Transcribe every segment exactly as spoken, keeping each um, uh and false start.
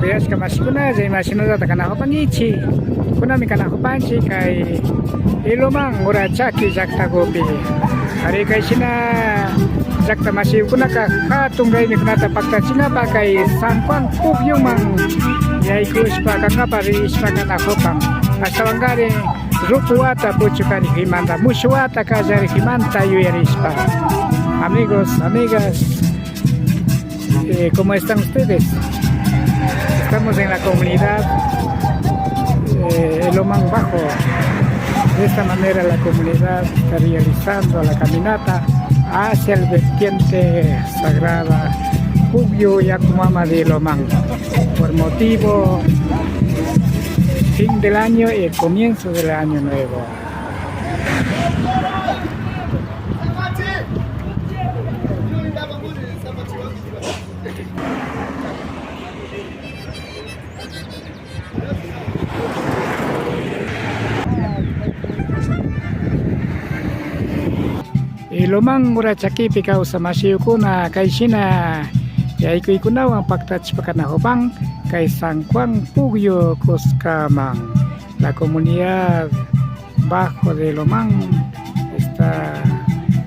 Yashka mashikunalla, imashinallata kanakupankichik. Kunanmi kanakupanchik kay Ilumán Urachaki llaktakupi. Ari, kay shina llakta mashikunaka hatun raymikunata paktachinkapak kay San Juan pukyuman yaykushpa kankapak rishpa kanakupan. Ashtawankarin ruku wata puchukarikmanta, mushuk wata kallarimanta yuyarishpa. Amigos, amigas, eh, ¿cómo están ustedes? Estamos en la comunidad, eh, Ilumán Bajo. De esta manera la comunidad está realizando la caminata hacia el vertiente sagrada Pukyu Yakumama de Ilumán, por motivo fin del año y el comienzo del año nuevo. Ilumán Urachakipi kawsak mashiyukuna, kay shina yaykuykunawan paktachishpa kanakupan kay San Juan Pukyu kuskaman. La comunidad Bajo de Ilumán está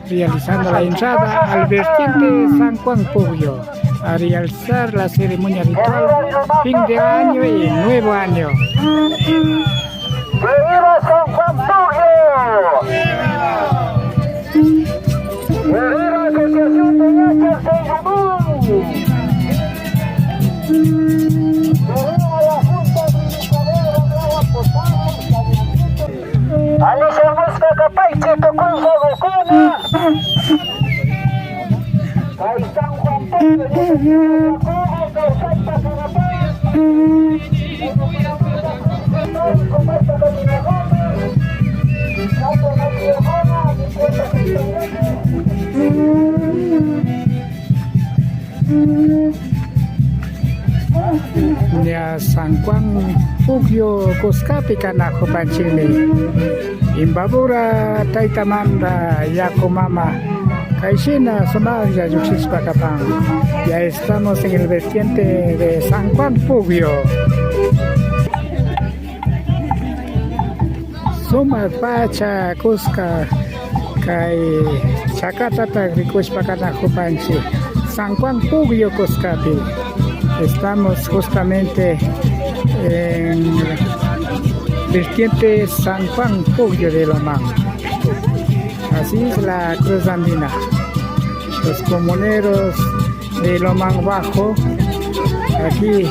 realizando la entrada al vertiente San Juan Pukyu a realizar la ceremonia ritual fin de año y nuevo año. ¡Que viva San Juan Pukyu! ¡Que viva la Asociación de Yachas de Ilumán! ¡Que viva la Junta Administradora de Agua Potable y Saneamiento! Alisha Muska Kapaichi, tukuy yagukuna. Kay San Juan Pablo, Ña San Juan Pukyu kuskapi kanakupanchikmi. Imbabura taytamanta yaku mama kay shina sumaklla llukshishpa kapan. Ya estamos en el vertiente de San Juan Pukyu. Sumak pacha kuska kay chakatata rikushpa kanakupanchik San Juan Pukyu kuskapi. Estamos justamente en vertiente San Juan Pukyu de Ilumán. Así es la cruz andina. Los comuneros de Ilumán Bajo, aquí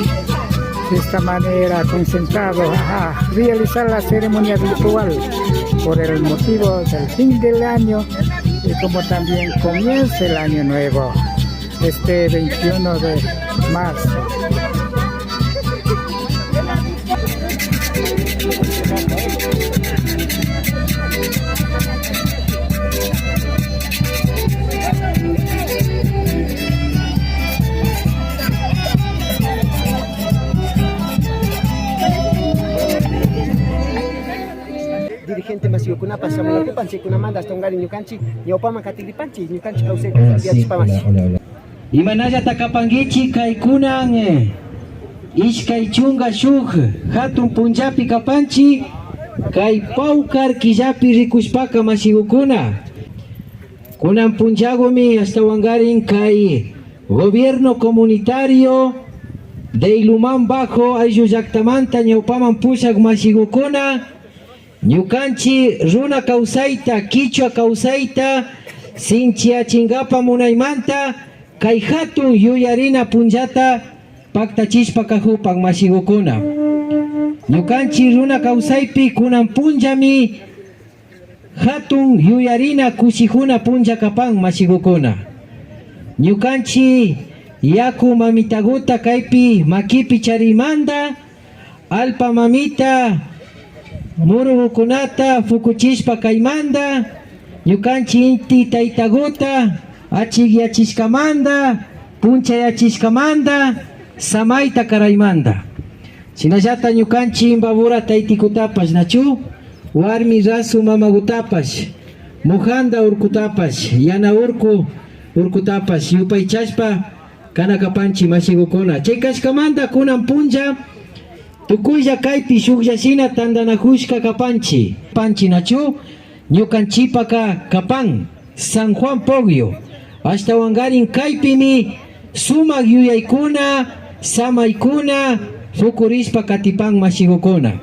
de esta manera concentrado a realizar la ceremonia ritual por el motivo del fin del año y como también comienza el año nuevo, este veintiuno de marzo. Dirigente mashikukunapash shamunakupan, chaykunamanta ashtawankarin ñukanchik ñawpaman katigripanchik, ñukanchik kawsayta yachapamash. Imanallata kapankichik kay kunan, eh, ishkay chunka shuk hatun punllapi kapanchik, kay pawkar killapi rikushpaka mashikukuna. Kunan punllakumi ashtawankarin kay gobierno comunitario de Ilumán Bajo ayllu llaktamanta ñawpaman pushak mashikukuna, ñukanchik runa kawsayta, kichwa kawsayta sinchiyachinkapa munaymanta kay hatun yuyarina punllata paktachishpa kakupan mashikukuna. Ñukanchik runa kawsaypi kunan punllami hatun yuyarina kushikuna punlla kapan mashikukuna. Ñukanchik yaku mamitakuta kaypi makipi chariymanta, allpa mamita murukukunata pukuchishpa kaymanta, ñukanchik inti taytakuta achikyachishkamanta, punchayachishkamanta, samayta karaymanta. Shinallata ñukanchik Imbabura taytikutapash, nachu? Warmi rasu mamakutapash, Mujanda urkutapash, Yana urku urkutapash yupaychashpa, kana kapanchi mashigukuna. Chay kashkamanta kunan punlla tukuylla kaypi shuklla shina tandanakushka kapanchi. Panchi nachu? Ñukanchipaka kapan San Juan Puquio. Ashtawankarin kaypimi sumak yuyaykuna, samaykuna pukurishpa katipan mashigukuna.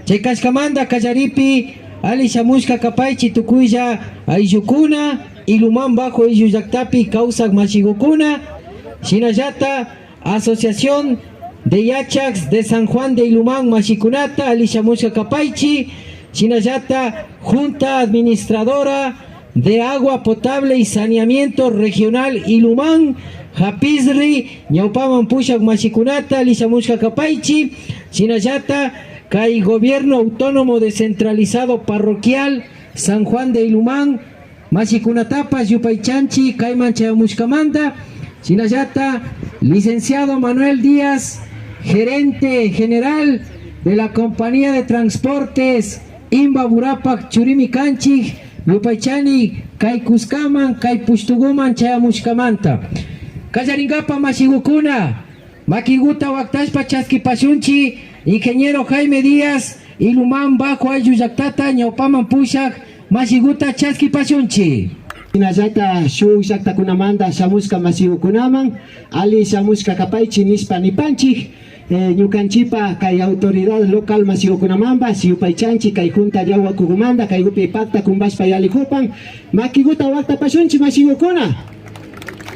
Chay kashkamanta kallaripi alli shamushka kapaychi tukuylla ayllukuna, Ilumán Bajo ayllu llaktapi kawsak mashigukuna, shinallata Asociación de Yachaks de San Juan de Ilumán mashikunata alli shamushka kapaychi, shinallata Junta Administradora de Agua Potable y Saneamiento Regional Ilumán, japisri, ñawpaman pushak mashikunata alli shamushka kapaychi, shinallata kay Gobierno Autónomo Descentralizado Parroquial San Juan de Ilumán, mashikunatapash yupaychanchi kayman chayamushkamanta, shinallata licenciado Manuel Díaz, gerente general de la Compañía de Transportes Imbaburapak churimi kanchik, yupaychani kay kuskaman, kay pushtuguman chayamushkamanta. Kallarinkapa mashigukuna, makiguta waktashpa chaskipashunchi, ingeniero Jaime Díaz, Ilumán Bajo ayllu llaktata ñawpaman pushak mashiguta chaskipashunchi. Shinallata shuk llaktakunamanta shamushka mashigukunaman alli shamushka kapaychi nishpa nipanchik. Eh, ñukanchipa kay autoridad local mashigukunamanpash yupaychanchi kay junta llawakugumanta kaygupi pakta kumbashpa yalikupan. Makiguta waktapashunchi mashigukuna.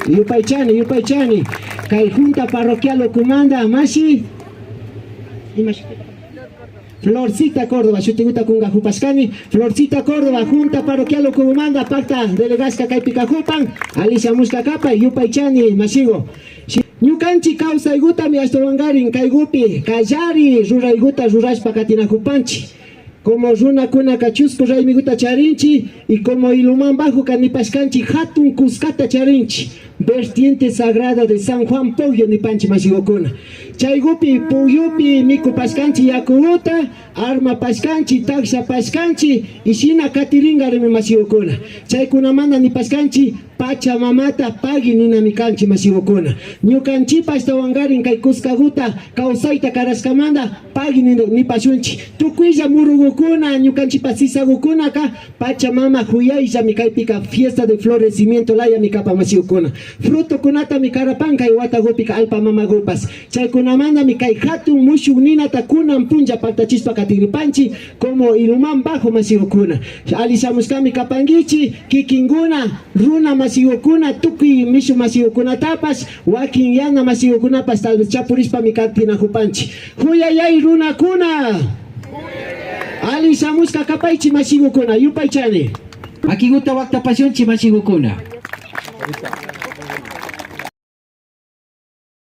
Yupaychani, yupaychani. Kay junta parroquial ukumanta mashi. Imash. Florcita Córdoba, shutiguta kungajupashkani. Florcita Córdoba, junta parroquial ukugumanta pakta delegashka kaypi kajupan. Alli shamushka kapay, yupaychani mashigu. Shi-, ñukanchi kawsaygutami ashtawankarin kaygupi kallari rurayguta rurashpa katinajupanchi. Como runakunaka chusku raymiguta charinchi, y como Ilumán Bajoka nipashkanchi, jatun kuskata charinchi, vertiente sagrada de San Juan Puquio nipanchi mashigukuna. Chaygupi pukyupi mikupashkanchi yakuguta, armapashkanchi, takshapashkanchi, y shina katirinkarimi mashigukuna. Chaykunamanta nipashkanchi, Pachamamata pagui ninami kanchi mashigukuna. Ñukanchipa ashtawankarin kay kuskaguta kawsayta karashkamanta pagui ni-, nipashunchi. Tukuylla murugukuna, ñukanchipa sisagukunaka Pachamama juyayllami kaypika fiesta de florecimiento layami kapan mashigukuna. Frutokunatami karapan kay watagupika allpa mamagupash. Chaykunamantami kay jatun mushuk ninata kunan punlla paktachishpa katigripanchi como Ilumán Bajo mashigukuna. Alli shamushkami kapankichi, kikinkuna, runa mashigukuna, tukuy mishu mashigukunatapash, wakin yana mashigukunapash tal vez chapurishpami katinajupanchi. Juyayay runakuna. Alli shamushka kapaychi mashigukuna, yupaychani. Makiguta waktapashunchi mashigukuna.